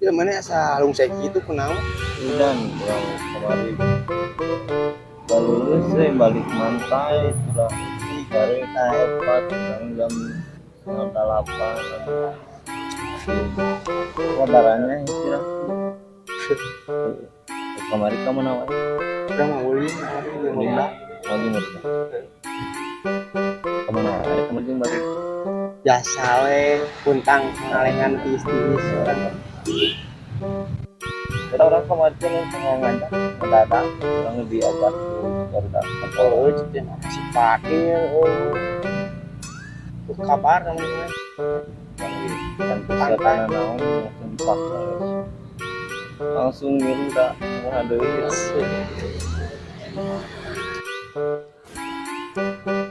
Ya mana asa lungsek kitu kunaon? Udan urang kamari balulus we balik mantai sudah sare opat urang jam 7:30. Kabarannya istirahat. Kamari ka mana wae? Urang mah ulin kamari jeung barudak. Lagi barudak. Ka mana wae? Kamari jeung barudak. Biasa we puntang ngalengan tiis-tiis urang. Kita orang kamari teh langsung ngajak mendadak urang diajak barudak. Oh, cek si Padil oh. Kabar kamu teh. Kan persiapan naon langsung dipaksa. Langsung ngiru da kumaha deui.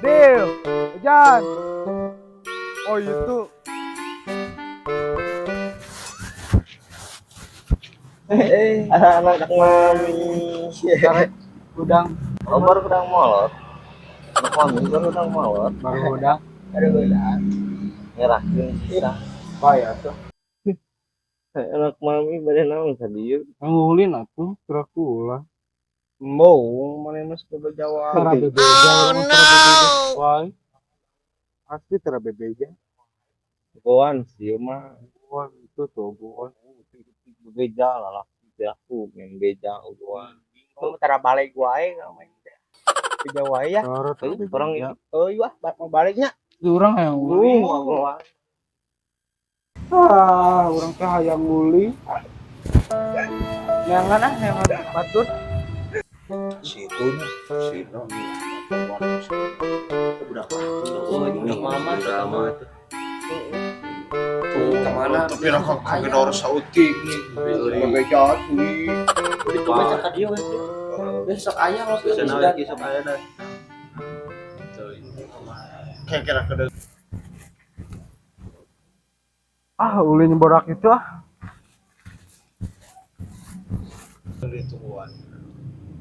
Dil, Jan. Oh itu. Anak mami. Karek udang. Oh, baru udang molot. Anak mami baru udang molot. Baru udang. Baru udang. Ngerakeun sisa. Bahaya tuh. Anak mami bade naon ka dieu? Ngulin atuh, kira ulah. Embung mana mah suka berjawa. Tara bebeja, oh, no. Wae. Pasti tara bebeja. Goan sih mah. Goan itu tuh goan. Bebeja lah lah aku main beja goan. Kamu tara balik wae kamu main beja wae ya. Orang itu. Oh iya, mau baliknya. Urang hayang nguli. Ah, urang teh hayang nguli. Neangan ah, neangan batur. Situnya, si Noni. Budak. Oh, budak mama drama. Tuh, kemana? Tapi raka kagenor sautik nih. Bebeja atuh. Itu baca ka dieu we. Besok aya waktu itu sudah. Besok aya dah. Kayak kira kena. Ah, ulin borak itu ah. Dituan.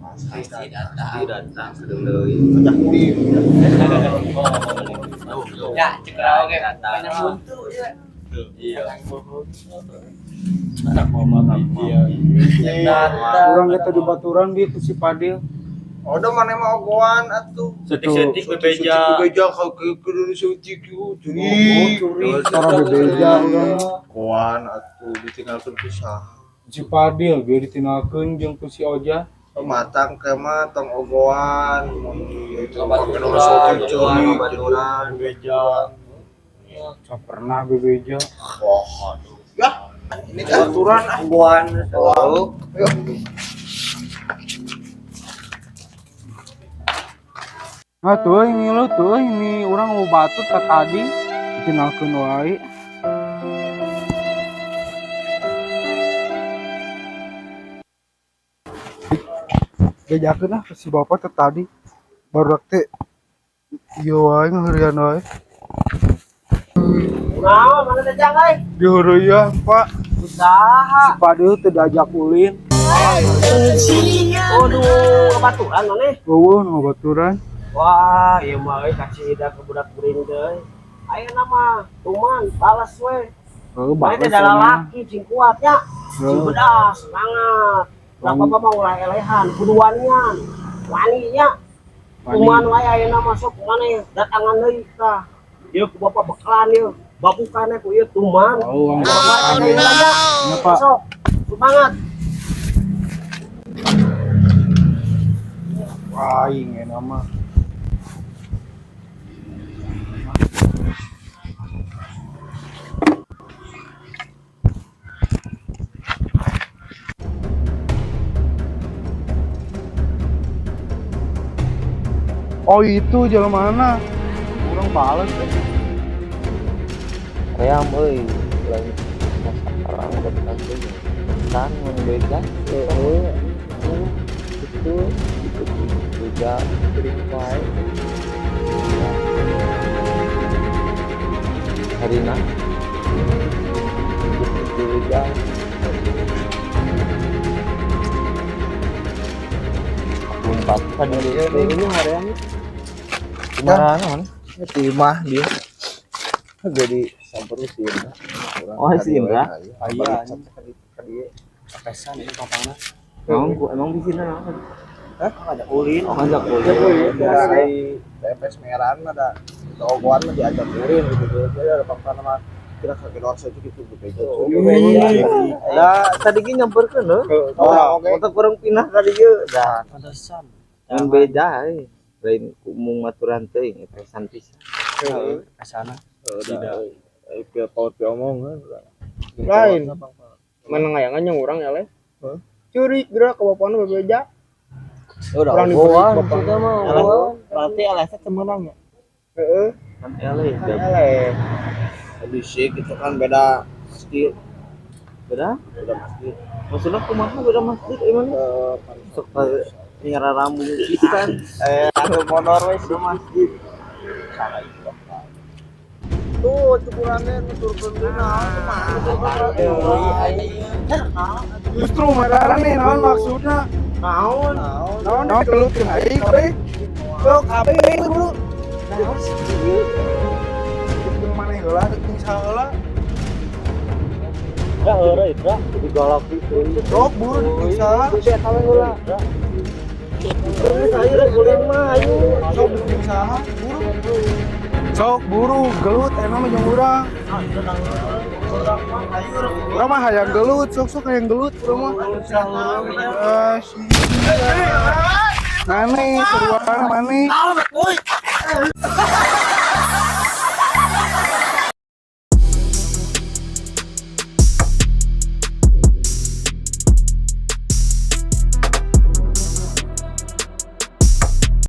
Pasti datang. Datang sedeng deui. Ya, cek oge banyak buntu ya. Iya. Anak mama iya. Urang kita di baturan di ku si Padil. Oh, udah mana mah ogoan atuh. Setik-setik bebeja. Bebeja ka kudu seutik curi. Curi, tara bebeja urang. Ogoan atuh ditinggalkeun ku saha. Si Padil bieu ditinggalkeun jeung ku si Oja. Matang ke mah tong ogoan. Baturan, baturan, bebeja. Cak pernah bebeja. Wah, aduh. Ya, ini kan Baturan ah. Ogoan. Oh, yuk. Nah tuh ini lu tuh ini orang mau batur ke tadi dikenalkeun wae. Bejakeun ah si bapak teh tadi baru teh ieu wae ngaheureuyan wae. Naon mana teh jang euy? Diheureuyan, Pak. Usaha. Si Padil teu diajak ulin. Aduh, baturan maneh. Eueuh nu baturan. Wah, ieu mah euy kacida ke budak kuring teh. Ayeuna mah tuman balas we. Heuh, Maneh teh balas lalaki cing kuat nya. Cing bedas semangat. Kenapa mah ulah elehan, kuduannya, waninya. Tuman wae ayeuna masuk maneh datangan deui tah. Ieu ku bapak bekalan ieu. Babukannya ku ieu tuman. Oh, oh, no. Ya, Pak. Sok, semangat. Wah, aing enak mah. Oh itu jalan mana? Kurang balas deh. Ream euy, lain masalah betul kan mun beja. Heeh. Itu beja sering wae. Harina. Itu beja. Empat tadi ini harian. Gimana man? Timah dia. Jadi samper si Indra. Oh, si Indra. Iya. dieu. Pesan ini pangpangna. Naon ku emang bisina naon? Hah? Ngajak ulin. Oh, ngajak ulin. Dari TPS Meran ada toogoan mah diajak ulin gitu. Jadi ada pangpangna mah kira kagedor saja gitu bebeja. Lah, tadi ge nyamperkeun heuh. Oh, oke. Otak kurang pindah ka dieu. Dah, Pantesan. ngan beda euy. Lain ku mung maturan teuing epesan pisan. Kesana. Tidak. Pil paut pil omongan. Lain. Mana ngayangan yang urang ya leh. Curi gerak ke bapakna bebeja. Udah, Urang diberi bapak. Berarti LS temenang ya? Heeh. Kan eleh Kan eleh. Bisik itu kan beda masjid, beda. Beda masjid. Maksudnya kumaha beda masjid emang? Sok ngararambung pisan. Eh, anu monor we di masjid. Salah itu. Tuh cukurannya nuturkeun deui naon kumaha. Justru marah nih, naon maksudna? Naon? Naon naon kelutkeun aing kabeh. Sok kabeh buru. Naon sih ieu? Jeung maneh heula jeung saha heula. Ya heureuy, Bro. Jadi galak gitu. Sok buru jeung saha. Terus ayo rek ulin mah ayo. Sok jeung saha buru. Sok buru gelut enak mah jeung urang. Urang mah hayang gelut, sok sok hayang gelut urang mah. Ah, sih. Maneh seruan maneh.